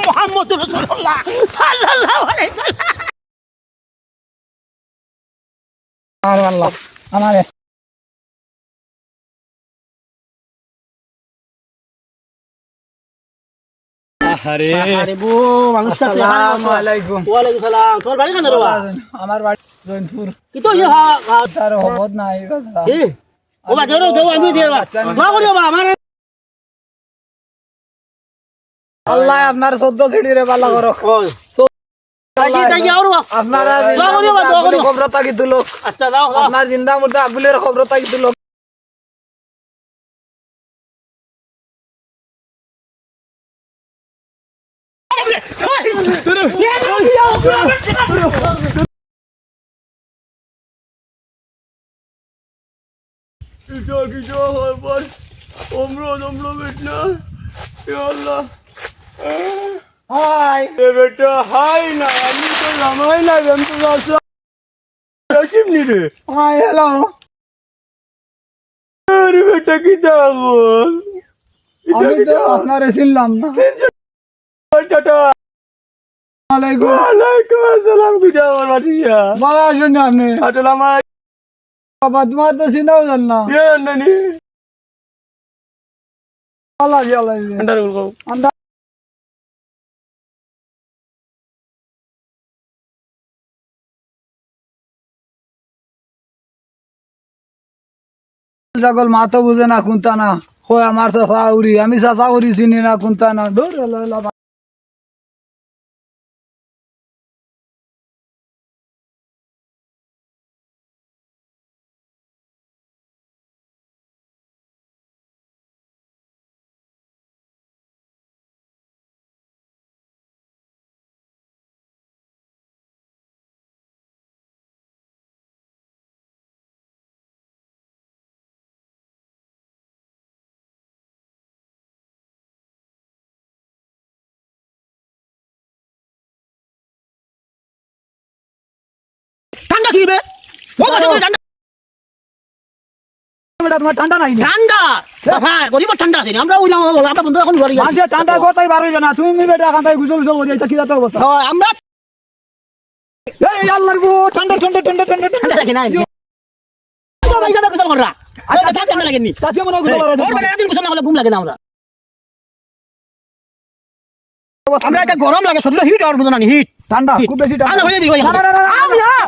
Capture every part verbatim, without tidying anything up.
মুহাম্মদুর রাসূলুল্লাহ সাল্লাল্লাহু আলাইহি ওয়াসাল্লাম। আমার আল্লাহ, আমার আরে। আরে বো, মানুষটা তো আসসালামু আলাইকুম। ওয়ালাইকুম সালাম। তোমার বাড়ি কোন রে বাবা? আমার বাড়ি জৈনপুর। কি তো ইয়ে হা-, হা-, তার খবর নাই, বাবা। কি? ও বাবা, ধরো, ধরো, আমি দিয়ে বাবা। দোয়া করিও বাবা, আমার আল্লাহ আপনার চোদ্দ সিঁড়িরে বালা করো। ওই। তাই কি, তাই কি, আরো? আপনারা দোয়া করিও বাবা, দোয়া করিও। কবর থাকি তুলুক। আচ্ছা, যাও, যাও। আপনার জিন্দা মুর্দা আগুলের কবর থাকি তুলুক। এটা কিতা হবার? অমরো, অমরো বেটা। ইয়া আল্লাহ। হাই। এ বেটা, হাই না, আমি তো জামাই না, আমি তো রাসা। রাসিম নি রে? Hi, hello. আরে বেটা, কিতা বল? আমি তো আপনারে চিনলাম না। টাটা। আলাইকুম। ওয়ালাইকুম আসসালাম, কিতা খবর বাটিয়া? বালা আছইন নি আপনে? আটলা মাই। বাবা, তুমার তো চিনাও জানা না। কে জানে নি? আল্লাহ, আল্লাহ। আন্ডার গুল কও। আন্ডার। ছাগল মাতো বুঝে না কুন্তা না। কয় আমার চাচা উরি, আমি চাচা উরি চিনি না কুন্তা না। দূর, আল্লাহ, আল্লাহ। ঠান্ডা কি বে? ও বাবা, ঠান্ডা। বেটা, তুমার ঠান্ডা নাই নি? ঠান্ডা? হ্যাঁ, গরিবর ঠান্ডা আছে নি। আমরা অইলাম, আমরা বন্ধু এখন ঘরে যাই। মানষে ঠান্ডা কথাই বার অইবে না। তুমি বেটা, কান্দাই গুজল গুজল করি, এটা কি জাত অবস্থা? হয়, আমরা এই আল্লাহর গো, ঠান্ডা, ঠান্ডা, ঠান্ডা, ঠান্ডা, ঠান্ডা লাগে না। ও ভাই, দাদা, গোসল কররা। আচ্ছা, ঠান্ডা লাগে নি। চাচি মনে হয় গোসল করে। ওর বেটা একদিন গোসল না করলে ঘুম লাগে না আমরা। আমরা এটা গরম লাগে, শরীরে হিট আর বুঝো না নি, হিট। ঠান্ডা, হিট। খুব বেশি ঠান্ডা। ঠান্ডা হয়ে দিই, হয়ে না, না, না, না, না, না। আমি, হ্যাঁ।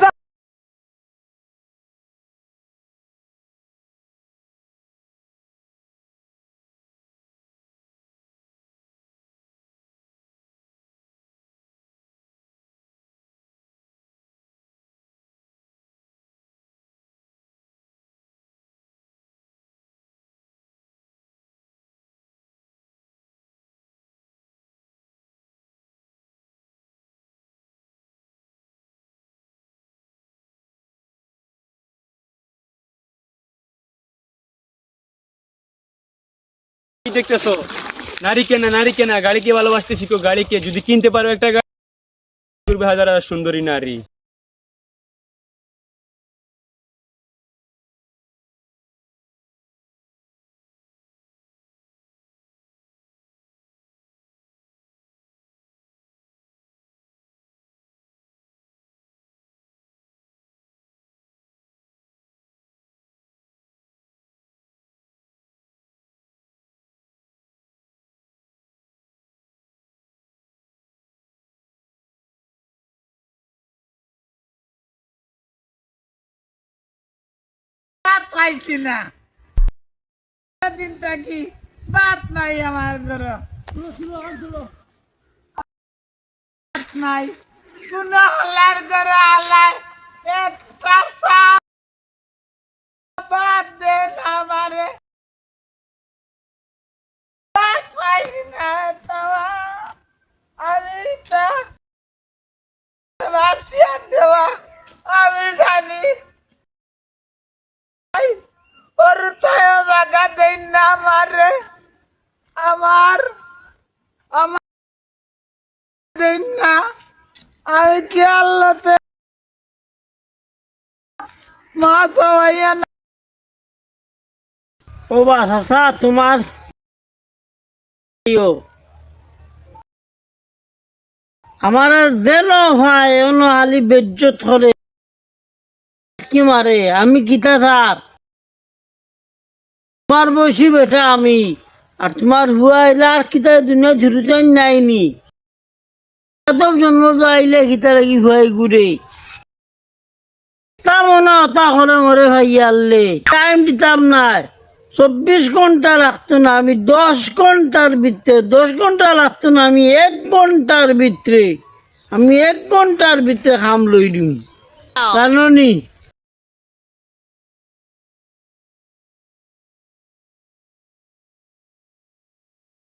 কি দেখতেছো? নারী কেনা, নারী কেনা, গাড়িকে ভালোবাসতে শিখো, গাড়িকে। যদি কিনতে পারো একটা গাড়ি, ঘুরবে হাজার হাজার সুন্দরী নারী। ভাত খাইছি না। দিন থাকি ভাত নাই আমার ঘরো। ভাত নাই। কুনু হালার ঘরো হালায় একটা চা ভাত দেন আমারে। ভাত খাই না, তাওয়া আমি তা বাঁচিয়া দেওয়া আমি জানি। ওর তাইও জাগা দেন না আমারে। আমার, আমার দেন না। আমি কি আল্লাতে মা সবাইয়া না। ও বা চাচা, তোমার ইয়ো। আমারে যেন পায়, অনো খালি বেইজ্জত করে। কি মারে, আমি কিতা তার? তুমার বয়সী বেটা আমি, আর তুমার পুয়া আইলা আর কিতা দুনিয়াত হুরুতাইন নাইনি? এত জন্ম তো আইলে কিতা লাগি পুয়াই ঘুরে? তা মনে হতা করে মরে ভাই আল্লে। টাইম দিতাম নায়, চব্বিশ ঘন্টা লাগতো না, আমি দশ ঘন্টার ভিতরে, দশ ঘন্টা লাগতো না, আমি এক ঘন্টার ভিতরে, আমি এক ঘন্টার ভিতরে কাম লই দিমু। জানো নি?